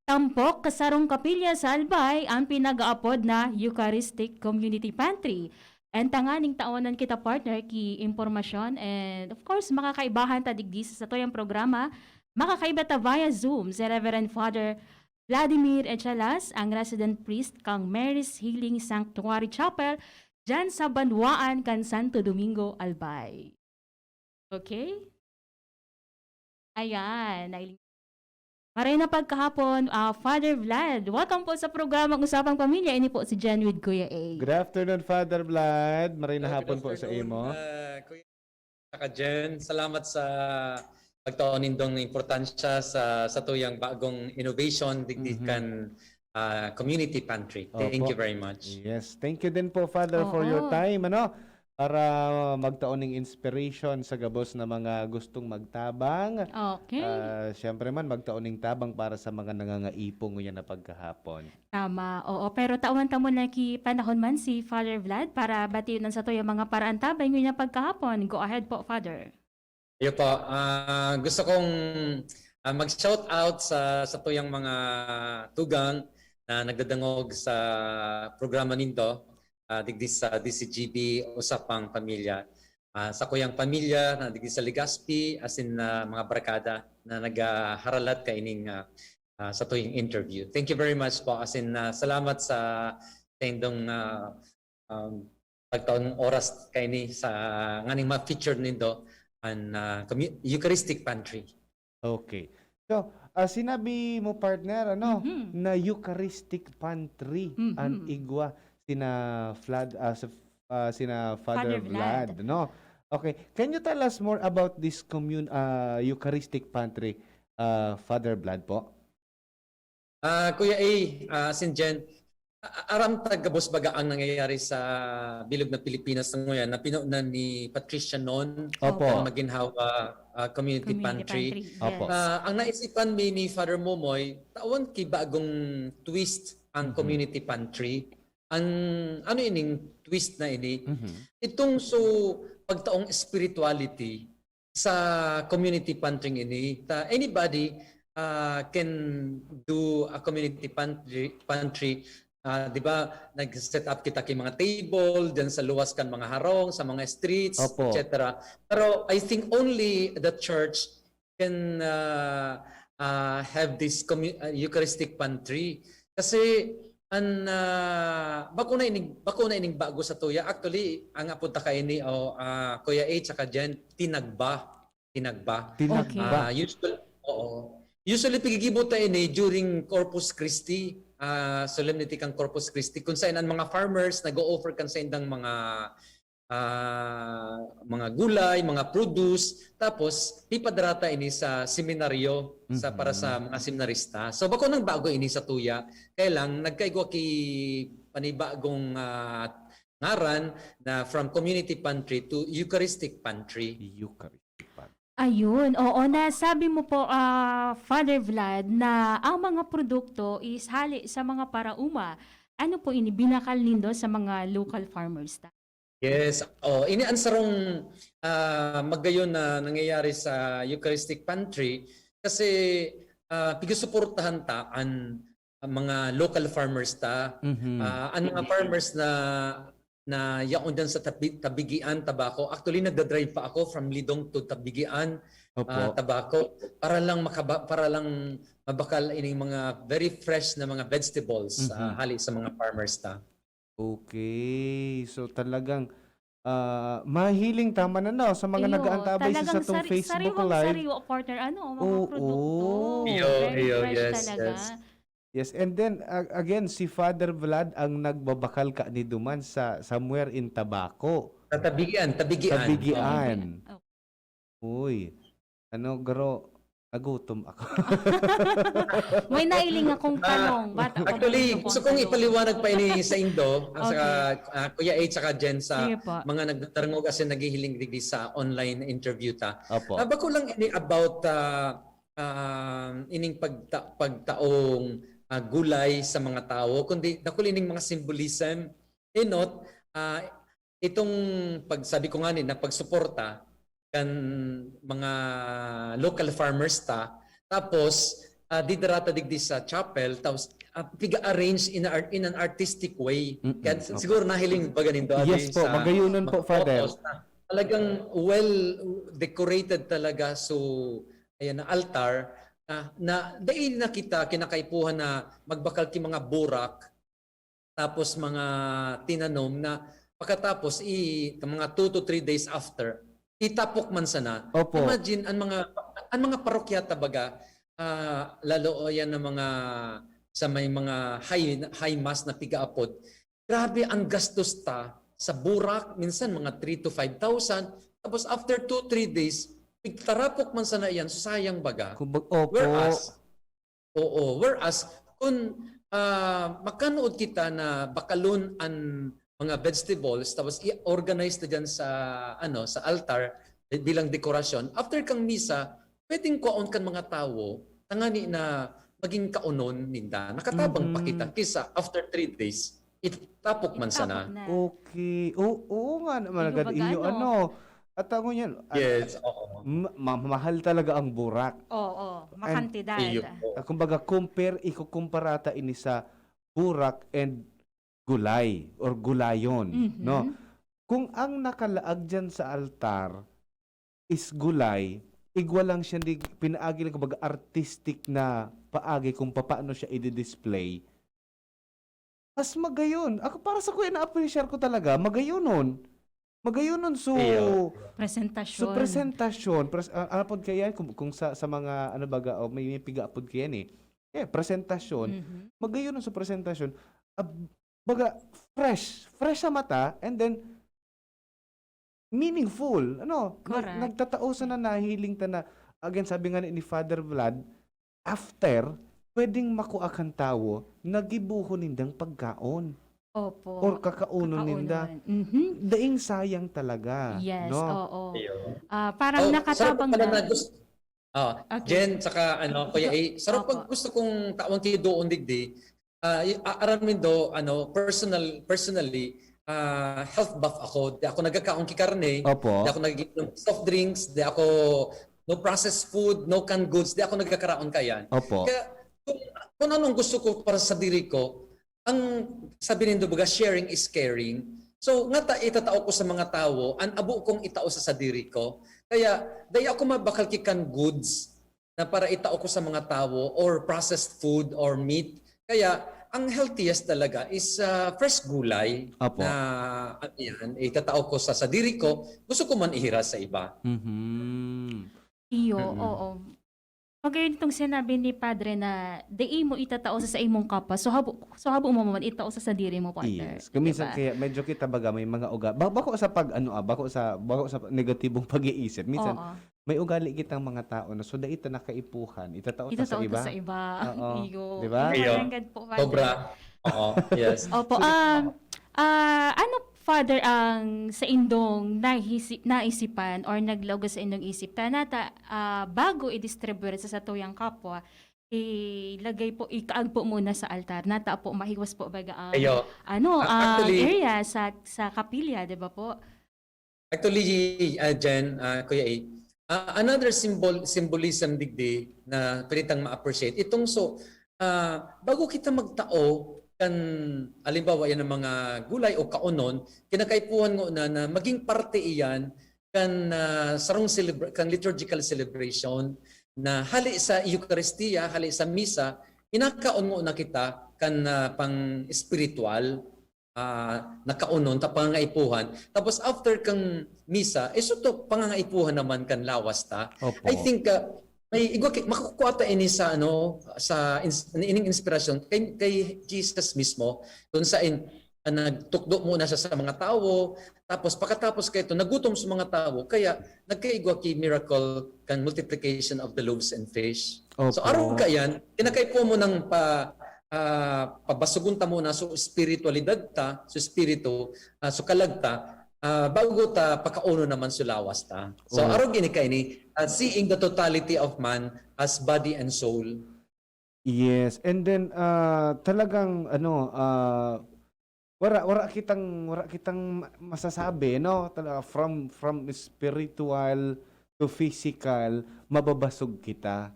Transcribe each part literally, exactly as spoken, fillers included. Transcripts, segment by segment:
Tampok ka sarong kapilya sa Albay an pinag-aapod na Eucharistic Community Pantry. And tanganing taonan kita, partner, ki impormasyon and, of course, makakaibahan ta digdi sa satuyang programa. Makakaiba ta via Zoom si Reverend Father Vladimir Echalas, ang resident priest kan Mary's Healing Sanctuary Chapel, dyan sa banwaan kan Santo Domingo, Albay. Okay? Ayan, nailing-, maray na pagkahapon, ah, Father Vlad. Welcome po sa programang Usapang Pamilya. Ini po si Jen with Kuya A. Good afternoon, Father Vlad. Maray na Ah, good hapon po sa afternoon, imo. ah, Kuya saka Jen, salamat sa pagtao nindong importansya sa satuyang bagong innovation digdi Mhm. kan, ah, community pantry. Thank Opo. you very much. Yes, thank you din po, Father, for your Oo. time, ano, para magtao ning inspiration sa gabos na mga gustong magtabang. Okay. Ah, siyempre man, magtao ning tabang para sa mga nangangaipo ngunyan na pagkahapon. Tama. Oo, pero tawan ta muna ki panahon man si Father Vlad para batiyon ang satuyang mga paraantabay ngunyan pagkahapon. Go ahead po, Father. Iyo po, ah, gusto kong, ah, mag-shout out sa satuyang mga tugang na nagdadangog sa programa nindo, ah, digdi sa D C G B, Usapang Pamilya. Ah, sa kuyang pamilya na digdi sa Legazpi, asin na mga barkada na naghaharalat kaining, ah, ah, satuyang interview. Thank you very much po. Asin na salamat sa saindong, ah, um, pagtaong oras kaini sa nganing ma-feature nindo an, ah, commu- Eucharistic Pantry. Okay. So, ah, sinabi mo, partner, ano, Mhm. na Eucharistic Pantry Mhm. an igwa sina Vlad, ah, sa, ah, sina Father Father Vlad. Vlad, no? Okay. Can you tell us more about this commun ah, Eucharistic Pantry, ah, Father Vlad po? Ah, Kuya A, ah, Sin Jen, a- aram ta gabos baga ang nangyayari sa bilog na Pilipinas na nguyan na pinunan ni Patricia Non, Opo. ang maginhawa, ah, community, Community pantry. pantry. Opo. Yes. Ah, ang naisipan mi ni Father Momoy, tawan ki bagong twist ang Mhm. community pantry. Ang ano ining twist na ini? Mhm. Itong so pagtaong spirituality sa community pantry ini. Ta anybody ah, can do a community pantry, pantry. Ah, di ba, nag-set up kita ki mga table dyan sa luwas kan mga harong, sa mga streets, Opo. et cetera. Pero I think only the church can ah, ah, have this commu- ah, Eucharistic pantry. Kasi an ah, bako na ining bako na ining bago sa tuya. Actually, ang apod ta kaini o ah, Kuya A tsaka Jen, tinagba. Tinagba. Tinagba. Okay. Ah, usually, oo. Usually, pigigibo ta ini during Corpus Christi, ah, solemnity kan Corpus Christi, kung saan ang mga farmers nag-o-offer kan saindang mga ah, mga gulay, mga produce, tapos pipadrata ini sa seminaryo sa para sa Mhm. mga seminarista. So bako nang bago ini sa tuya, kaya lang nagkaigwa ki panibagong ah, ngaran na from community pantry to Eucharistic pantry. Eucharistic Pantry. Ayun, oo, nasabi mo po, ah, Father Vlad, na ang mga produkto is hali sa mga parauma. Ano po ini, binakal nindo sa mga local farmers ta? Yes. Oh, ini ang sarong ah, magayon na nangyayari sa Eucharistic Pantry kasi ah, pigsusuportahan ta an, ang mga local farmers ta. Mhm. Ah, ang mga farmers na na yaon dyan sa Tabi- Tabigian, Tabaco. Actually, nagda-drive pa ako from Lidong to Tabigian, Opo. ah, Tabaco, para lang makaba- para lang mabakal ining mga very fresh na mga vegetables ah, Mhm. hali sa mga farmers ta. Okay. So talagang ah, mahiling tama na, no, sa mga Iyo, nag-aantabay sa talagang satong sari- Facebook sariwang Live. Sariwa, partner, ano, ang mga Oo. produkto. Iyo, Very iyo, fresh yes, talaga. Yes. Yes, and then ah, again, si Father Vlad ang nagbabakal kaniduman sa somewhere in Tabaco. Sa Tabigian, Tabigian. Tabigian. Oh. Uy, ano, garo, nagutom ako. May nailing akong Ah, tanong. Bata pa Actually, gusto ko gusto ang kong tanong. Ipaliwanag pa ini sa indo, ang sa Okay. ah, Kuya A tsaka Jen sa Sige po. Mga nagtatarangog asin naghihiling digdi sa online interview ta. Opo. Ah, bako lang ini about ah, ah, ining pagta- pagtaong ah, gulay sa mga tawo, kundi dakul ining mga symbolism. Enot, ah, itong pagsabi ko nga ni na pagsuporta kan mga local farmers ta, tapos ah, didara ta digdi sa chapel, tapos, ah, piga-arrange in a, in an artistic way. Mm-mm, Kaya opo. siguro nahiling baga nindo, abi, Yes po, sa magayunon mga po, Father. photos na talagang well decorated talaga. So, ayan, na altar, na, na dai na kita kinakaipuhan na magbakal ki mga burak, tapos mga tinanom na pagkatapos, i, mga two to three days after, itapok man sana. Opo. Imagine, ang mga, ang mga parokya ta baga, ah, lalo yan na mga, sa may mga high, high mass na pigaapod, grabe ang gastos ta sa burak, minsan mga three to five thousand. Tapos after two, three days, pigtarapok man sana yan, so sayang baga. Kumbaga, opo. Whereas, oo, whereas, kung, ah, makanood kita na bakalon an mga vegetables, tapos i-organize na dyan sa, ano, sa altar, eh, bilang dekorasyon, after kang misa, pwedeng kwaon kan mga tawo, tangani na maging kaonon ninda. Nakatabang pa Mhm. kita kisa after three days, itapok man sana. Itapok na. Okay. Oo, oo nga naman, Di ko agad baga, inyo, ano? ano. At ako yan, ah, Yes, oo. ma- ma- mahal talaga ang burak. Oo, And makantidad. Iyo. Ah, kumbaga, compare, ikukumpara ta ini sa burak and gulay or gulayon, Mhm. no? Kung ang nakalaag diyan sa altar is gulay, igwa lang siya, di, pinaagi lang, kumbaga, artistic na paagi kung papaano siya i-display. Mas magayon. Ako, para sa kuya, na-appreciate ko talaga, magayonon. Magayonon, so, Iyo. Presentasyon. so, presentasyon. Pres, ah, ano pod kaya, kung, kung sa, sa mga, ano baga, oh, may, may piga pod kaya ni. Yeah, presentasyon. Mhm. Magayonon sa presentasyon. Ah, baga, fresh. Fresh sa mata, and then, meaningful. Ano? Nag- Correct. Nagtatao sa na nahiling ta na, again, sabi nga ni, ni Father Vlad, after, pwedeng makua kan tawo na gibohon nindang pagkaon Opo. or kakaunon ninda. Kakaunon. Mhm. Daing sayang talaga, Yes, no? oo. Iyo. Ah, parang Oh, nakatabang sarap pala na. na gusto, ah, Okay. Jen, saka ano, Kuya Ikaw- A, sarap pag Opo. gusto kong taon tidoon digdi, ah, y- a- aram nindo, ano, personal, personally, ah, health buff ako. Di ako nagkakaon ki karne, Opo. di ako nag soft drinks, di ako, no processed food, no canned goods, di ako nagkakaraon kayan. Opo. Kaya kung, kung anong gusto ko para sa diri ko, ang sabi nindo baga, sharing is caring. So, ngata itatao ko sa mga tawo, an abo kong itao sa sadiri ko. Kaya, dai ako mabakal ki canned goods na para itao ko sa mga tawo or processed food or meat. Kaya, ang healthiest talaga is, ah, fresh gulay Opo. na, ano yan, itatao ko sa sadiri ko. Gusto ko man ihiras sa iba. Mhm. Iyo, Mm-mm. oo. Magayon itong sinabi ni Padre na dai mo itatao sa, sa imong kapwa. So, habo, so, habo mo man itao sa sadiri mo, partner. Yes. Kung minsan Diba? kaya medyo kita baga may mga uga-, ba-, bako sa pag, ano, ah, bako sa, bako sa negatibong pag-iisip. Minsan, Oo. may ugali kitang mga tao na so dai ta nakaipuhan, itatao ta sa Itatao ta iba. sa iba. Oo. Iyo. Diba? Iyo. Parang God po, Father. Sobra. Oo, yes. Opo, So, um, ah, ano, Father, ang sa indong nahisi-, naisipan or naglaog sa indong isip ta na ta, ah, bago i-distribute sa satuyang kapwa, ilagay po, ikaag po muna sa altar. Nata po, mahiwas po baga ang, Ayo. ano, Ah, ang actually, area sa, sa kapilya, di ba po? Actually, ah, Jen, ah, Kuya A, ah, another symbol, symbolism digdi na pwede tang ma-appreciate. Itong so, ah, bago kita magtao kan, halimbawa, yan ang mga gulay o kaonon, kinakaipuhan ngona na maging parte iyan kan, ah, sarong celebra-, kan liturgical celebration na hali sa Eucharistia, hali sa Misa, inakaon ngona kita kan, ah, pang-espiritual, ah, na kaonon ta pangangaipuhan. Tapos after kang Misa, eh, suto, pangangaipuhan naman kan lawas ta. Opo. I think, ah, may igwa ki-, makukuha ta ini sa, ano, sa ins-, ining inspirasyon kay, kay Jesus mismo, kung sain, ah, nagtukdo muna siya sa mga tawo, tapos pagkatapos kaito, nagutom sa mga tawo, kaya nagkaigwa ki miracle kan multiplication of the loaves and fish. So, Opo. arog kayan, kinakaipuhan mo ng pa, ah, pabasugon ta muna so espiritualidad ta, so espiritu, ah, so kalag ta, ah, bago ta pakaonon naman so lawas ta. So, Oh. arog ini kaini, ah, seeing the totality of man as body and soul. Yes, and then, ah, talagang ano, ah, wara, wara kitang, wara kitang ma-, masasabi, no? Talaga, from, from spiritual to physical, mababasog kita.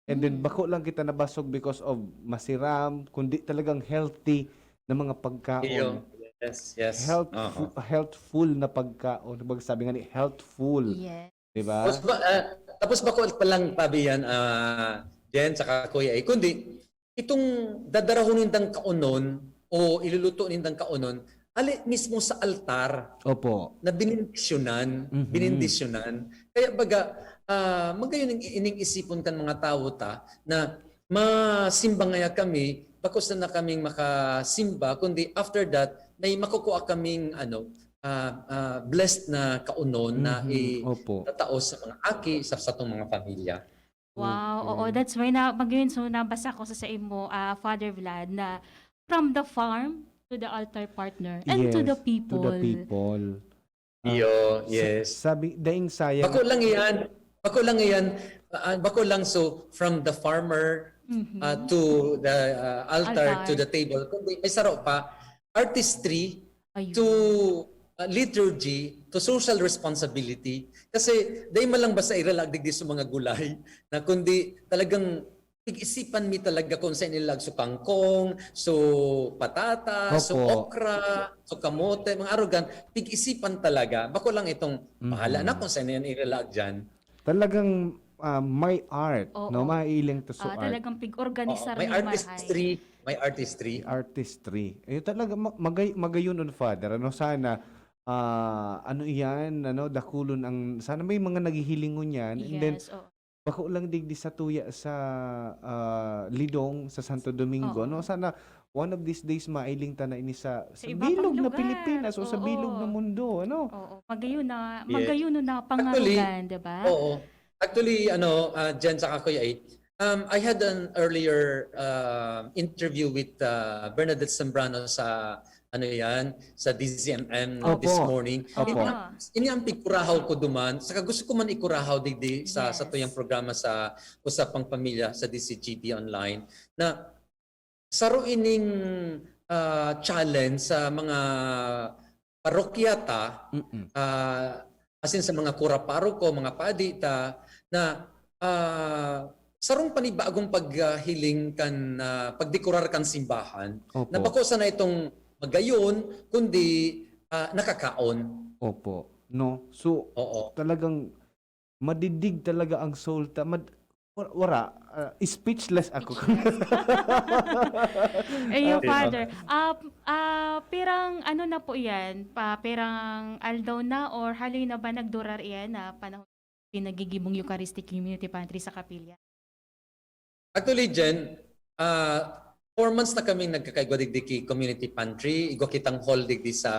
And then, bako lang kita nabasog because of masiram, kundi talagang healthy na mga pagkaon. Iyo. Yes, yes. Health Oo. fu-, healthful na pagkaon. Kumbaga sabi nga ni, healthful. Yes. Di ba? Tapos ba, ah, tapos bako pa lang, Fabian, ah, Jen, saka Kuya, eh, kundi itong dadarahon nindang kaonon o iluluto nindang kaonon, ali mismo sa altar Opo. na binindisyonan, Mhm. binindisyonan. Kaya baga, ah, magayon ning ining isipon kan mga tawo ta na masimba ngaya kami, bako sana kaming makasimba, kundi after that, may makukua kaming, ano, ah, ah, blessed na kaonon na Mhm. Opo. itatao sa mga aki, sa satong mga pamilya. Wow, oo, Okay. that's why na, magayon, so, nabasa ko sa, sa imo, ah, Father Vlad, na from the farm to the altar, partner, and to the Yes, to the people. people. Ah, Iyo, sa-, yes. sabi, daing sayang. Bako lang iyan. Bako lang iyan. Ah, bako lang, so, from the farmer, Mhm. ah, to the, ah, altar, to Altar. the table. Kundi may saro pa, artistry Ayun. to, ah, liturgy, to social responsibility. Kasi, dai man lang basta iralaag digdi sa mga gulay, na kundi talagang pig-isipan mi talaga kung saan ilaag, so kangkong, so patatas, so Opo. okra, so kamote, mga arugan, pig-isipan talaga. Bako lang itong, bahala na Mhm. kung saan yan ilaag dyan. Talagang, ah, may art, no? Oo. Mailing to so Ah, art. talagang pig-organisa Oo, may rin yung artistry, marhay. may artistry. Artistry. Ayun talaga, ma-, magay-, magayon on, Father. Ano, sana, ah, ano iyan, ano, dakulon ang, sana may mga naghihilingon yan. And then, Yes, oo. bako lang digdi sa tuya sa, ah, Lidong, sa Santo Domingo, Oo. no? Sana one of these days mailing ta na ini sa, Sa sa iba pang bilog na lugar. Pilipinas o sa bilog na Oo. mundo, ano? Oo. Magayon na, Yes. magayon na Actually, pangarugan, di ba? oo. Actually, ano, ah, Jen, saka Kuya, eh, um, I had an earlier, uh, interview with, uh, Bernadette Zambrano sa, ano yan, sa D Z M M this Opo. morning. Opo. Ini, Ah. ini ang pigkurahaw ko duman. Saka gusto ko man ikurahaw digdi sa, sa Yes. tuyang programa sa Usapang Pamilya sa D Z G B Online na saro ining, ah, challenge sa mga parokya ta, Mm. ah, as in sa mga kura paroko, mga padi ta, na, ah, sarong panibagong paghiling kan, ah, pagdekorar kan simbahan, na Opo. bako sana itong magayon, kundi, ah, nakakaon. Opo. No? So, Oo. talagang madidig talaga ang soul ta-, mad-, wa-, wara, ah, speechless ako. Speechless. Ayun, Okay. Father. Ah, ah, pirang ano na po iyan? Pa, pirang aldaw na or haloy na ba nagdurar iyan na panahon pinagigibong Eucharistic Community Pantry sa kapilya? Actually, Jen, ah, four months na kaming nagkakaigwa digdi ki community pantry, igwa kitang hall digdi sa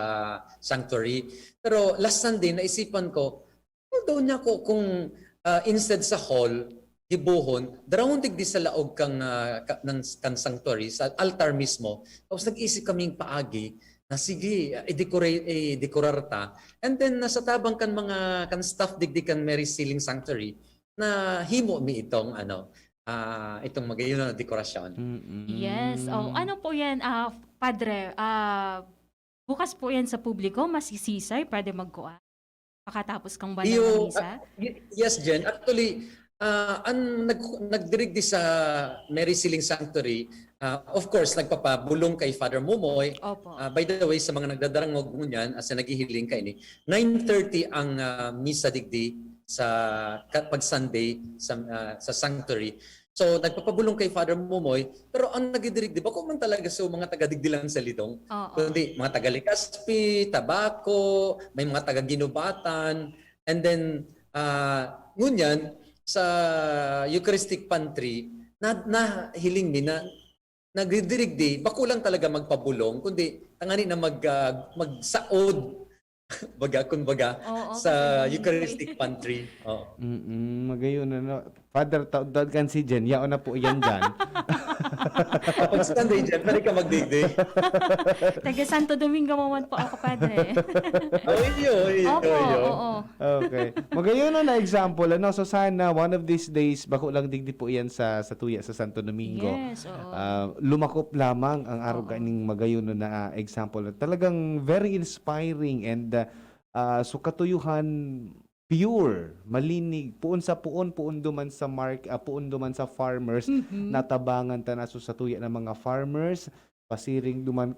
sanctuary. Pero last Sunday, naisipan ko, although niya ko kung, ah, instead sa hall, gibohon, darahon digdi sa laog kang, ah, ka-, ng, kan sanctuary, sa altar mismo. Tapos nag-isip kaming paagi na, "Sige, ah, i-decorate, i-decorar ta." And then, nasa tabang kan mga, kan staff digdi kan Mary Sealing Sanctuary, nahimo mi itong, ano, ah, itong magayon na dekorasyon. Mm-mm. Yes. Oh, ano po yan, ah, Padre? Ah, bukas po yan sa publiko, masisisay, pwede magkuha? Pakatapos kang banal na Iyo, misa? ah, y-, yes, Jen. Actually, ah, ang nag-, nagdirigdi sa Mary Sealing Sanctuary, ah, of course, nagpapabulong kay Father Momoy. Opo. Ah, by the way, sa mga nagdadarangog ngunyan, as in naghihiling kaini, nine thirty ang, ah, misa digdi sa ka-, pag Sunday sa, ah, sa sanctuary. So, nagpapabulong kay Father Momoy, pero ang nagdidirigdi, bako man talaga sa mga taga digdi lang sa Lidong, Oo. kundi mga taga Legazpi, Tabaco, may mga taga Guinobatan, and then, ah, ngunyan, sa Eucharistic Pantry, na, nahiling mi na nagdidirigdi, bako lang talaga magpabulong, kundi tangani na mag, ah, magsaod, baga, kun baga, Oo, sa kasi Eucharistic Pantry. Oo. Mm-mm, magayon, ano. Father, taod-taod kan si Jen, yaon na po yan dyan. Pag Sunday, Jen, pwede ka magdigdi. Taga Santo Domingo mo man po ako, Padre. Oy, oy, Opo, oy, oy. oo. Okay. Magayon na example, ano? So, sana, one of these days, bako lang digdi po yan sa, sa tuya, sa Santo Domingo. Yes, oo. Ah, lumakop lamang ang arog Oo. kaning magayon na, ah, example. Talagang very inspiring and, ah, ah, so katuyuhan, pure, malinig, poon sa poon, poon duman sa mark-, ah, poon duman sa farmers, Mhm. natabangan ta na. So, sa tuya ng mga farmers, pasiring duman,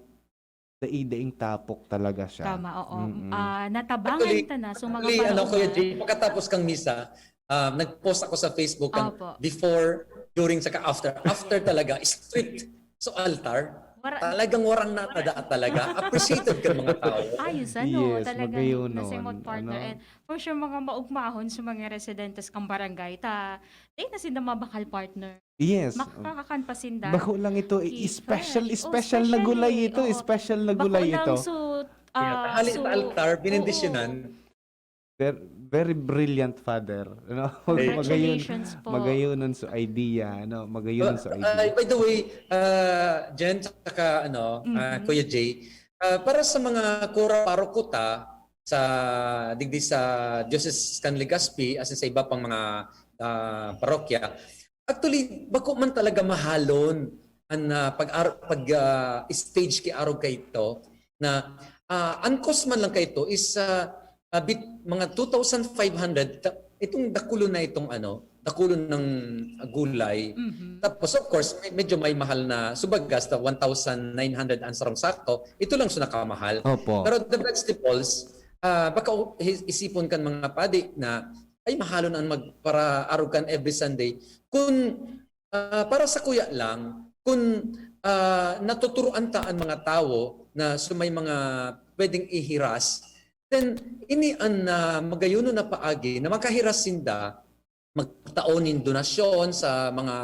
daing-daing tapok talaga siya. Tama, oo. Mm-mm. Ah, natabangan Actually, ta na. So, mga actually, ano, Kuya paraoma. Jay, pagkatapos kang misa, ah, nag-post ako sa Facebook kan Opo. before, during, saka after. After talaga, strict. So, altar, Wara- talagang warang natada talaga. Appreciated ka mga tao. Ayos, ano, Yes, talagang magayon nasimot, nun, partner. ano? And for sure, mga maugmahon sa mga residentes kang barangay, ta, di na sinda mabakal, partner. Yes. Makakakan pa sinda. Bako lang ito, i-, Ki-, special, fresh. Oh, special na special gulay eh. ito, Oo. special na Bako gulay lang ito. So, Yeah, ah, tanghali so, sa altar, binendisyonan. oo. Ver-, very brilliant, Father. Ano? Ayun. Magayon, Congratulations po. magayon ang su-, idea, ano? Magayon ang su-, Uh, idea. uh, by the way, uh, Jen, saka, ano, uh, Mhm. Kuya Jay, uh, para sa mga kura paroko ta, sa, digdi sa Diocese kan Legazpi, as in sa iba pang mga, uh, parokya, actually, bako man talaga mahalon an, ah, pag-ar-, pag, ah, stage ki arog kaito na, ah, an cost man lang kaito is, ah, a bit, mga two thousand five hundred, ta-, itong dakulon na itong ano, dakulon ng gulay. Mhm. Tapos, of course, me-, medyo may mahal na subagas na one thousand nine hundred ang sarong sako. Ito lang sa nakamahal. Opo. Pero the vegetables, ah, baka u-, hi-, isipon kan mga padi na, "Ay, mahalon ang magparaarog kan every Sunday." Kun, ah, para sa kuya lang, kun, ah, natuturoan ta an mga tawo na so may mga pwedeng ihiras, then ini an, ah, magayonon na paagi na makahiras sinda, magtao nin donasyon sa mga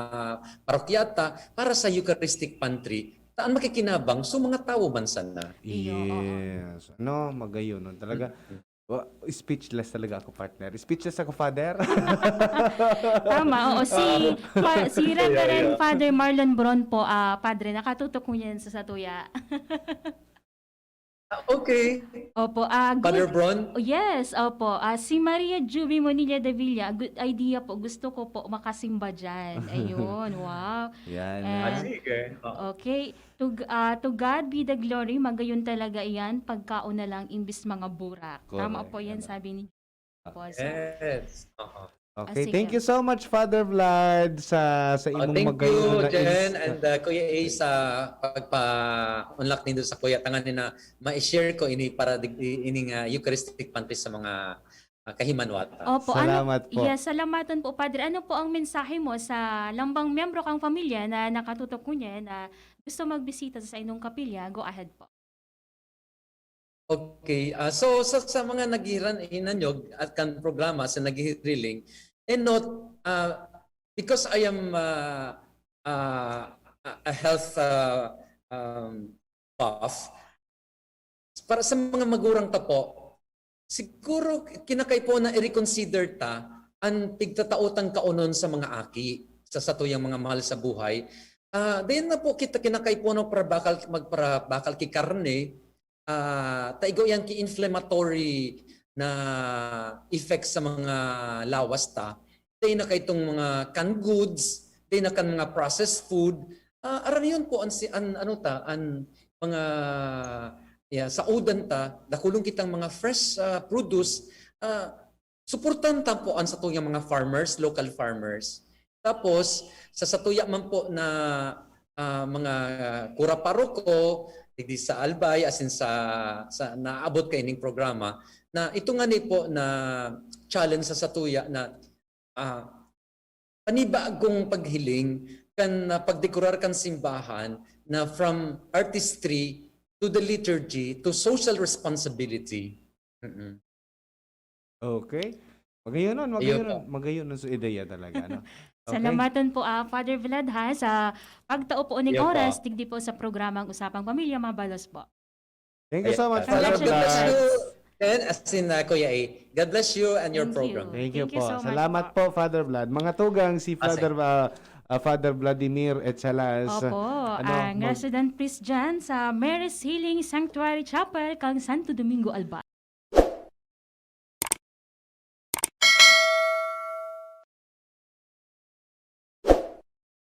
parokya ta para sa Eucharistic Pantry, ta an makikinabang so mga tawo man sana. Iyo, oo. Yes. Ano, magayonon talaga. Mm. Wa-, speechless talaga ako, partner. Speechless ako, Father. Tama, oo. Si Ah. Pa-, si Reverend Yeah, yeah. Father Marlon Bron po, ah, Padre, nakatutok ngunyan sa satuya. Ah, okay. Opo, ah, Father good Bron? Oh, yes, opo. Ah, si Maria Juby Monilla Davilla, good idea po. Gusto ko po makasimba diyan. Ayun, wow. Yan, Ah, ah. sige. Oo. Okay. To g-, ah, to God be the glory, magayon talaga iyan, pagkaon na lang imbis mga burak. Tama Correct. po yan, Ano? sabi ni po, sir. Yes. Oo. Ah, Okay, sige. thank you so much, Father Vlad, sa, sa Oh, imong thank magayon you, na Jen, ins-, and, uh, Kuya A, sa pagpa-unlock nindo sa kuya tangan na ma-share ko ini para dig-, i-, ining, ah, Eucharistic Pantry sa mga, ah, kahimanwatan. Opo, ano, Salamat po. yes, salamatan po, Padre. Ano po ang mensahe mo sa lambang miyembro kang pamilya na nakatutok ngunyan na gusto magbisita sa saindong kapilya? Go ahead po. Okay, ah, so sa, sa mga naghiran-, hinanyog at kan programa sa naghihiriling, and not, ah, because I am, ah, ah, a, a health, ah, um, buff, para sa mga magurang ta po, siguro kinakaipuhan na i-reconsider ta an pigtatao tang kaonon sa mga aki, sa satuyang mga mahal sa buhay. Ah, dai na po kita kinakaipuhan magparabakal, magparabakal ki karne, ah, ta igwa iyan ki inflammatory na effects sa mga lawas ta. Dai na kaitong mga canned goods, dai na kan mga processed food. Ah, aram yun po an si-, an, ano ta, an mga, yeah, saudan ta, dakulon kitang mga fresh, ah, produce, ah, suportahan ta po an satuyang mga farmers, local farmers. Tapos, sa satuya man po na, ah, mga kura paroko, digdi sa Albay, asin sa, sa naabot kaining programa, na ito ngani po na challenge sa satuya na, ah, panibagong paghiling kan, ah, pagdekorar kan simbahan na from artistry to the liturgy to social responsibility. Mm-mm. Okay. Magayon nun, Ayun magayon po. nun, magayon nun sa ideya talaga, no? Okay. Salamaton po, ah, Father Vlad, ha, sa pagtao po ning Ayun po. oras, digdi po sa programang Usapang Pamilya, mabalos po. Thank you Ayun. so much, Father Salamat. God bless you. Vlad. And as in, uh, Kuya A, God bless you and your Thank you. program. Thank you Thank you po. so much Salamat po. po, Father Vlad. Mga tugang, si Ah, Father, sige. ah, ah, Father Vladimir Etchalas, Opo, ano, ang mag- resident priest dyan sa Mary's Healing Sanctuary Chapel, kang Santo Domingo, Albay.